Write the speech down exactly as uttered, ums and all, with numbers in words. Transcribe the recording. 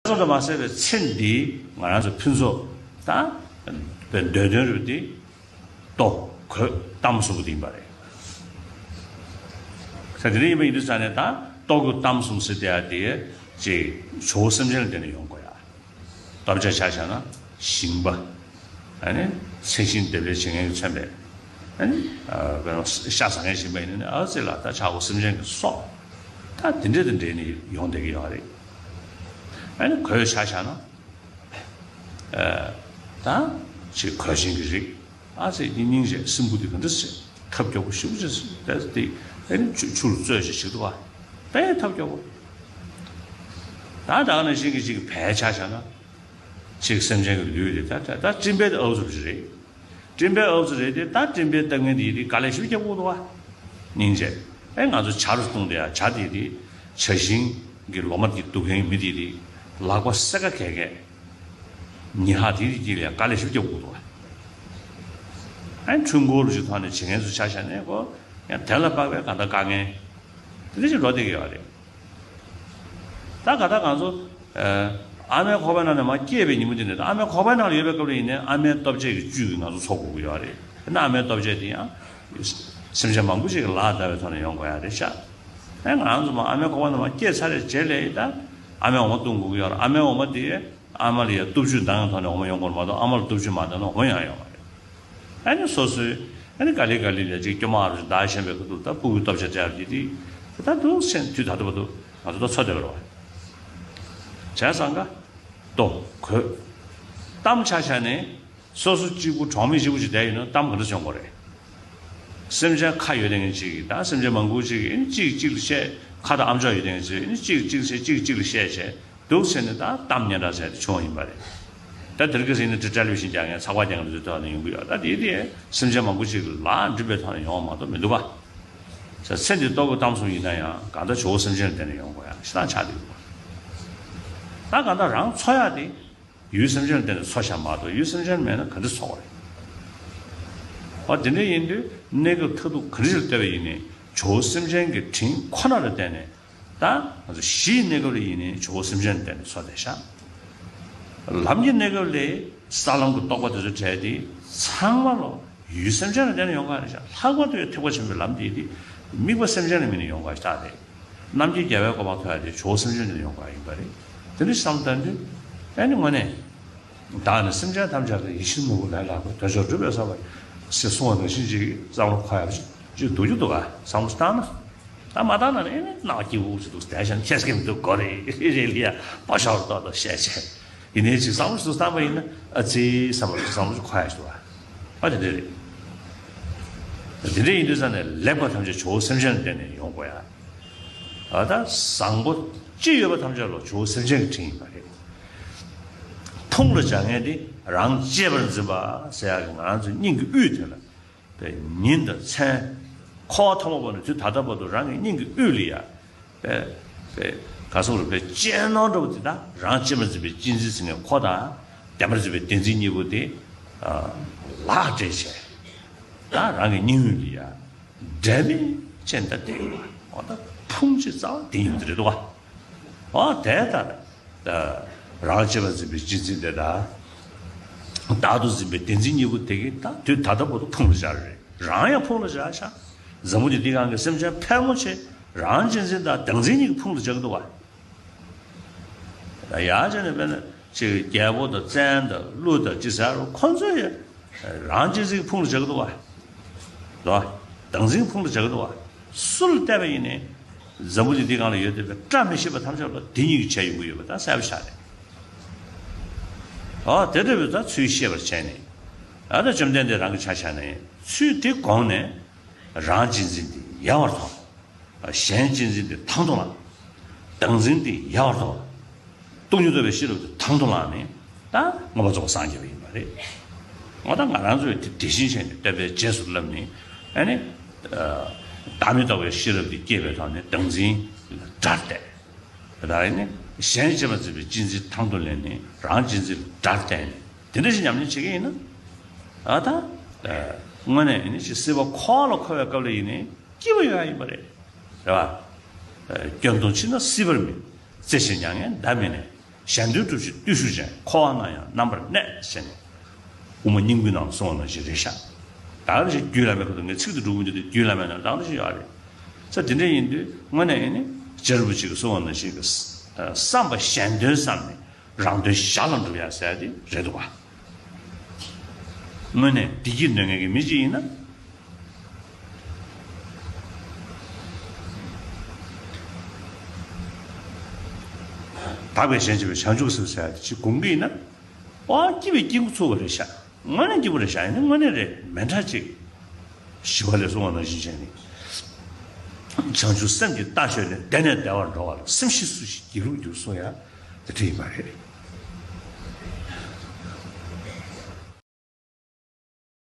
ཚོགས་དང་མ་ཟད་པའི་ཚེ་འདིའི་ང་རང་ཚོ་ཕུན་ཚོགས་དང་འདོད་དོན་རེད་པ་དེ། ལྟོ་གོས་གཏམ་གསུམ་པོ་དེ་ཡིན་པ་རེད། ས་དེ་འདྲ་ཡིན་པ་ཡིན་དུས་ཙང་ནས་ད་ལྟོ་གོས་གཏམ་གསུམ་ཟེར་དེ་ཡ་དེ་ཅིག་ཇོ་བོ་སེམས་ཅན་ལ་བརྟེན་ནས་ཡོང་དགོས་ཡ། ལྟོ་ཆས་ཆ་བཞག་ན་ཞིང་པ། ཨ་ནི་ཚེ་ཞིང་འདེབས་ལས་བྱེད་མཁན་གྱིས་མཚོན་པའི་ཨ་ནི་དཔེར་ན་ཤ་ཟ་མཁན་ཞིག་ཡིན་པ་ཡིན་ན་ཨ་ཙི་ལ་ད་ཆག་སྒོ་སེམས་ཅན་གྱི་སྲོག་ད་དེ་འདྲས་དང་འབྲེལ་ནས་ཡོང་བསྡད་ཀྱི་ཡོད་རེད། ཨ་ནི་གོས་ཆ་བཞག་ན་ཨ་ད་ཅིག་གོས་ཆེན་གྱི་རིགས། ཨ་ཙི་དེ་སྙིང་རྗེ་སྲིན་འབུ་དེ་ག་འདྲ་སེ་ཐབས་སྐྱོ་པོ་ཞེ་པོ་ཅིག་སེ་ད་དེ་ཨ་ནི་ཆུ་ཆུར་བཙོས་བྱས་བྱེད་འདུག་བ། དཔེ་ཐབས་སྐྱོ་པོ། ད་ད་ག་ནང་བཞིན་གྱི་ཅིག་བལ་ཆ་བཞག་ན། ཅིག་སེམས་ཅན་གྱི་ལུས་དེ་ད་ད་ད་སྤྲིན་བལ་དེ་ཨའུ་ཙམ་ཞིག་རེད། སྤྲིན་བལ་ཨའུ་ཙམ་རེད་དེ་ད་སྤྲིན་བལ་བཏབ་མཁན་དེ་དེ་དཀའ་ལས་ཞེ་པོ་རྒྱག་གི་འདུག་བ། སྙིང་རྗེ། ཨེ་ང་ཚོ་བྱ་རུ་བཏུང་དེ་ཡ་བྱ་དེ་དེ་བྱ་ཞིང་གི་ལོ་མ་དེ་གཏུབ་མཁན་མི་དེ་དེ་ལག་པ་སེ་ཀ་གས་གས། ཉི་ཧ་དེ་དེ་དཀྱིལ་ལ་ཡ་དཀའ་ལས་ཞེ་པོ་རྒྱག་གི་འདུག་བ། ཨེ་འཕྲུལ་འཁོར་ལུགས་ཀྱི་ཐོག་ནས་བྱེད་མཁན་ཚོ་ཆ་བཞག་ནས་ཁོ་ཡང་དེ་ལ་དཔག་པའི་གང་ལྟར་དཀའ་ངལ་དེ་འདྲ་ཞིག་འགྲོ་བསྡད་ཀྱི་ཡོད་རེད། ད་ག་ད་ང་ཚོ་ཨ་མའི་ཁོག་པའི་ནང་ནས་མར་སྐྱེས་པའི་ཉིན་མོ་དེ་ནས་ད་ཨ་མའི་ཁོག་པའི་ནང་ལ་ཡོད་པའི་སྐབས་ལ་ཡིན་ནའི་ཨ་མའི་སྟོབས་ཆེ་གི་བཅུད་ཀྱིས་ང་ཚོ་འཚོ་དགོས་ཀྱི་ཡོད་རེད། ད་ཨ་མའི་སྟོབས་ཆེ་དེ་ཡང་སེམས་ཅན་མང་པོ་ཞིག་གི་ལག་བརྡབས་པའི་ཐོག་ནས་ཡོང་དགོས་ཡ་རེད་ཤག་ཨ་ང་རང་ཚོ་མར་ཨ་མའི་ཁོག་པའི་ནང་མར་སྐྱེས་ཚར་བའི་རྗེས་ལ་ཡིན་ད་ཨ་མའི་འོ་མ་བཏུང་དགོས་ཀྱི་ཡོད་རེད། ཨ་མའི་འོ་མ་དེ་ཨ་མ་ལ་ཡ་སྟོབས་བཅུད་འདང་གི་ཐོག་ནས་འོ་མ་ཡོང་དགོས་མ་གཏོགས་ཨ་མ་ལ་སྟོབས་བཅུད་མ་འདང་ན་འོ་མ་ཡང་ཡོང་མ་རེད། ཨ་ནི་སོ་སོའི་ཨ་ནི་ག་ལེ་ག་ལེ་ལ་ཅིག་སྐྱོ་མ་ཨ་རུ་ཟླ་ཤན་པའི་ཁ་ཐུག་ད་ཕྲུ་གུའི་སྟོབས་ཆེ་སྟེར་ཡག་དེ་དེ་ད་འདུག་སེ་དུས་ད་ལྟ་བར་དུ་ང་ཚོ་ད་འཚོ་བསྡད་པ་རེད་བ། བྱས་ཙང་ཀ་ལྟོ་གོས་གཏམ་ཆ་བཞག་ནས་སོ་སོ་གཅིག་པུ་གྲོགས་མེད་གཅིག་པུ་ཞིག་བསྡད་ཡོད་ན་གཏམ་ག་འདྲ་བྱུང་དགོས་རེད། སེམས་ཅན་ཁ་ཡོད་མཁན་གཅིག་གིས་ད་སེམས་ཅན་མང་པོ་གཅིག་གིས་ཨ་ནི་གཅིག་གཅིག་ལ་བཤད། ཁ་དང་ཨམ་ཅོག་ཡོད་མཁན་གཅིག་ཨ་ནི་གཅིག་གཅིག་བཤད་གཅིག་གཅིག་ལ་བཤད་བྱས། འདུག་ཟེར་ནས་ད་གཏམ་སྙན་གྲགས་ཟེར་དེ་བྱུང་བ་ཡིན་པ་རེད། ད་དེར་ག་ཟེར་ནས་དྲི་བྲལ་བའི་ཞིང་རྒྱག་མཁན་ཚགས་པར་རྒྱག་མཁན་ཚོའི་ཐོག་ནས་ཡོང་གི་ཡོད། ད་དེ་དེ་སེམས་ཅན་མང་པོ་ཞིག་ལ་འགྲིག་པའི་ཐོག་ནས་ཡོང་བ་མ་གཏོགས་མི་འདུག་ག་ཟེར། ཚེ་འདི་ལྟོ་གོས་གཏམ་གསུམ་ཡིན་ན་ཡང་གང་ལྟར་ཇོ་བོ་སེམས་ཅན་ལ་བརྟེན་ནས་ཡོང་དགོས་ཡ་ཞེ་དྲག་ཆགས་བསྡད་ཡོད་པ། ད་གང་ལྟར་རང་འཚོ་ཡ་དེ་ཡུལ་སེམས་ཅན་ལ་བརྟེན་ནས་འཚོ་བཞག་མ་གཏོགས་ཡུལ་སེམས་ཅན་མེད་ན་ག་འདྲ་འཚོ་དགོས་རེད། འོ་དེ་འདྲ་ཡིན་དུས་གནས་སྐབས་མཐར་ཐུག་ག་འདྲ་ཞིག་ལ་ལྟོས་པ་ཡིན་ནའི་ཇོ་བོ་སེམས་ཅན་གྱི་དྲིན་ཁོ་ན་ལ་བརྟེན་ནས། ད་ང་ཚོ་གཞིའི་གནས་སྐབས་ལ་ཡིན་ནའི་ཇོ་བོ་སེམས་ཅན་ལ་བརྟེན་ནས་འཚོ་བསྡད་ཤག་ལམ་གྱི་གནས་སྐབས་ལ་ས་ལམ་གྱི་རྟོགས་པ་དེ་ཚོ་བྲལ་ཏེ་ཚང་མ་ལོ་ཡུལ་སེམས་ཅན་ལ་བརྟེན་ནས་ཡོང་གི་རེད་ཤག་ལྷག་པར་དུ་ཡང་ཐེག་པ་ཆེན་པོའི་ལམ་དེ་དེ་དམིགས་པ་སེམས་ཅན་ལ་དམིགས་ནས་ཡོང་གི་ཤག་རེད། རྣམ་མཁྱེན་རྒྱལ་བའི་གོ་འཕང་ཐོབ་ཡ་དེ་ཇོ་བོ་སེམས་ཅན་ལ་ཡོང་གི་ཡིན་པ་རེད། དེ་འདྲ་བསམ་བཏང་དུས་ཨ་ནི་དངོས་གནས། བདག་ནི་སེམས་ཅན་ཐམས་ཅད་ཀྱི་ཡིད་བཞིན་ནོར་བུ་ལས་ལྷག་པའི་དོན་མཆོག་སྒྲུབ་པའི་ས་བ་ཞེས་གསུངས་པ་ནང་བཞིན་ཅིག་བསམ་བློ་འཁོར་ཡག་ཅིག་འདུག་རྒྱུ་འདུག་ག་བསམ་བློ་བཏང་ན། ད་མ་བཏང་ན་ནི་ཨེ་ནི་སྣང་བ་སྐྱིད་པོ་ཞིག་འདུག་བསྡད་ཤག་ཁྱེད་སྐད་མི་འདུག་གོ་རེ་རེ་ལི་ཡ་པ་ཤོར་ཏོག་ཏོག་བཤད་བྱས། ཡིན་ནའི་ཅིག་བསམ་བློ་ཞིག་བཏང་པ་ཡིན་ན་ཨ་ཙི་བསམ་བློ་བསམ་བློ་ཞིག་འཁོར་ཡག་ཞིག་འདུག་ག་ཨ་དེ་འདྲ་རེད། དེ་འདྲ་ཡིན་དུས་ཙང་ནས་ལེགས་པ་ཐམས་ཅད་ཇོ་བོ་སེམས་ཅན་ལ་བརྟེན་ནས་ཡོང་དགོས་ཡ། ཨ་ད་བཟང་པོ་ཅི་ཡོད་པ་ཐམས་ཅད་ལོ་ཇོ་བོ་སེམས་ཅན་གྱི་དྲིན་ཡིན་པ་རེད། ཕུང་ལ་སྦྱར་མཁན་དེ་རང་གཅེས་པར་འཛིན་པ་ཟེར་ཡག་གི་ང་རང་ཚོའི་སྙིང་གི་དབུས་དེ་ལ་པའི་ཉིན་དང་མཚན་འཁོར་བ་ཐོག་མ་བར་ནས་དུས་ད་ལྟ་བར་དུ་རང་གི་སྙིང་གི་དབུས་ལ་ཡ་པའི་པའི་ག་སོགས་རུ་པའི་གཅེས་ནོར་འདྲ་བོ་དེ་དག་རང་གཅེས་པར་འཛིན་པའི་གཅེས་འཛིན་ཟེར་མཁན་འཁོར་དང་བདེན་པར་འཛིན་པའི་བདེན་འཛིན་གཉིས་པོ་དེ་ལག་སྦྲེལ་བྱས་ད་རང་གི་སྙིང་དབུས་ལ་ཡ། འབྲལ་མེད་ཅན་དུ་བསྟན་པ། འོ་ད་ཕུང་ཅིག་རྩ་བ་དེ་ཡིན་གྱི་རེད་དོ། འོ་དེ་ལྟར་རང་གཅེས་པར་འཛིན་པའི་གཅེས་འཛིན་དེ་དང་། བདག་ཏུ་འཛིན་པའི་བདེན་འཛིན་གཉིས་པོ་དེ་གིས་ད་དུས་ད་ལྟ་བར་དུ་ཕུང་ལ་སྦྱར་རེད། རང་ཡང་ཕུང་ལ་སྦྱར་ཤག་འཛམ་བུ་གླིང་འདིའི་སྒང་གི་སེམས་ཅན་ཕལ་མོ་ཆེ་རང་གཅེས་འཛིན་དང་བདག་འཛིན་གཉིས་ཀྱིས་ཕུང་ལ་སྦྱར་གྱི་འདུག་བ། ད་ཡར་བྱས་ནས་དཔེར་ན་ཅིག་རྒྱལ་པོ་དང་བཙན་དང་ཀླུ་དང་ཅི་ཟེར་རུང་ཁོ་ཚོ་ཡང་རང་གཅེས་འཛིན་ཕུང་ལ་སྦྱར་གི་འདུག་བ། ལོ། བདག་འཛིན་ཕུང་ལ་སྦྱར་གི་འདུག་བ། སུ་ལ་བལྟས་པ་ཡིན་ནའི་འཛམ་བུ་གླིང་འདིའི་སྒང་ལ་ཡོད་བསྡད་པའི་བཀྲ་མི་ཤིས་པ་ཐམས་ཅད་ལ་དེ་གཉིས་ཀྱིས་བྱས་ཡོང་གི་ཡོད་པ་ད་གསལ་པོ་ཆགས་རེད། ཨོ་དེ་འདྲ་བའི་ད་ཚུལ་ཤེས་པར་བྱས་ནས། ཨ་ད་བཅོམ་ལྡན་འདས་རང་གི་ཆ་བཞག་ནས་ཚུལ་དེ་དགོངས་ནས་རང་གཅེས་འཛིན་དེ་ཡལ་བར་དོར། གཞན་གཅེས་འཛིན་དེ་ཐང་དུ་ལངས། བདག་འཛིན་དེ་ཡལ་བར་དོར། སྟོང་ཉིད་རྟོགས་པའི་ཤེས་རབ་དེ་ཐང་དུ་ལངས་ནས་ད་མངོན་པར་རྫོགས་པར་སངས་རྒྱས་པ་ཡིན་པ་རེད། འོ་ད་ང་རང་ཚོས་དེ་དེ་བཞིན་བྱས་ནས་བསྟན་པའི་རྗེས་སུ་བསླབས་ནས་ཨ་ནི། བདག་མེད་རྟོགས་པའི་ཤེས་རབ་དེ་སྐྱེས་པའི་ཐོག་ནས་བདག་འཛིན་ལ་དགྲར་གཏད། ད་ཨ་ནི་གཞན་གཅེས་པར་འཛིན་པའི་གཅེས་འཛིན་ཐང་དུ་ལེན་ནས་རང་གཅེས་འཛིན་ལ་དགྲར་གཏད་ནས་དེ་འདྲ་ཞིག་ཉམས་ལེན་བྱེད་ཀྱི་ཡིན་ན། ཨ་ད། དངོས་གནས་ཡིན་ནི་ཅིག་སྲིད་པ་འཁོར་བ་ལ་འཁོར་བའི་སྐབས་ལ་ཡིན་ནི། སྐྱིད་པོ་ཡོང་ཡ་ཡིན་པ་རེད། རེད་བ། སྐྱོ་གདུང་ཕྱིར་ན་སྲིད་པར་མིན། བརྩེ་ཞེས་མྱ་ངན་འདའ་མི་ནུས། གཞན་དོན་སྒྲུབ་ཕྱིར་བརྟུལ་ཞུགས་ཅན། འཁོར་བ་ན་ཡང་རྣམ་པར་གནས་ཟེར་ནས། དབུ་མ་སྙིང་པོའི་ནང་གསུངས་པ་ནང་བཞིན་རེད་ཤག་ད་ག་ནང་བཞིན་རྒྱུད་བླ་མའི་སྐབས་སུ་ངས་ཚིག་དེ་སྒྲུབ་ཀྱི་འདུག་སྟེ། རྒྱུད་བླ་མའི་ནང་ད་ག་ནང་བཞིན་ཡོད་རེད། ས་དེ་འདྲ་ཡིན་དུས་དངོས་གནས་ཡིན་ནི་རྗེ་རིན་པོ་ཆེ་གིས་གསུངས་པ་ནང་བཞིན་གྱི་བསམ་པ་གཞན་དོན་བསམ་ནས་རང་དོན་ཞར་ལ་འགྲུབ་ཡ་ཟེར་ཡ་དེ་རེད་འདུག་བ། དངོས་གནས་བདེ་སྐྱིད་འདོད་མཁན་གྱི་མི་གཅིག་ཡིན་ན། དག་པའི་གཞན་གཅེས་པའི་བྱང་ཆུབ་སེམས་ཟེར་ཡ་དེ་ཅིག་སྒོམ་གྱི་ཡིན་ན། ཨ་སྐྱིད་པའི་སྐྱིད་འགོ་ཚུགས་པ་རེད་ཤག་དངོས་གནས་སྐྱིད་པོ་རེད་ཤག་ཡིན་ན་དངོས་གནས་རེད། མི་འདྲ་ཅིག་ཞི་བ་ལྷས་གསུངས་པ་ནང་བཞིན་བྱས་ནས། བྱང་ཆུབ་སེམས་ཀྱི་རྟ་ཞོན་ནས། བདེ་ནས་བདེ་བར་འགྲོ་བ་ལ། སེམས་ཤེས་སུ་ཞིག་སྐྱིད་རུང་འགྱུར་གསུངས་ཡ་དེ་འདྲ་ཡིན་པ་རེད།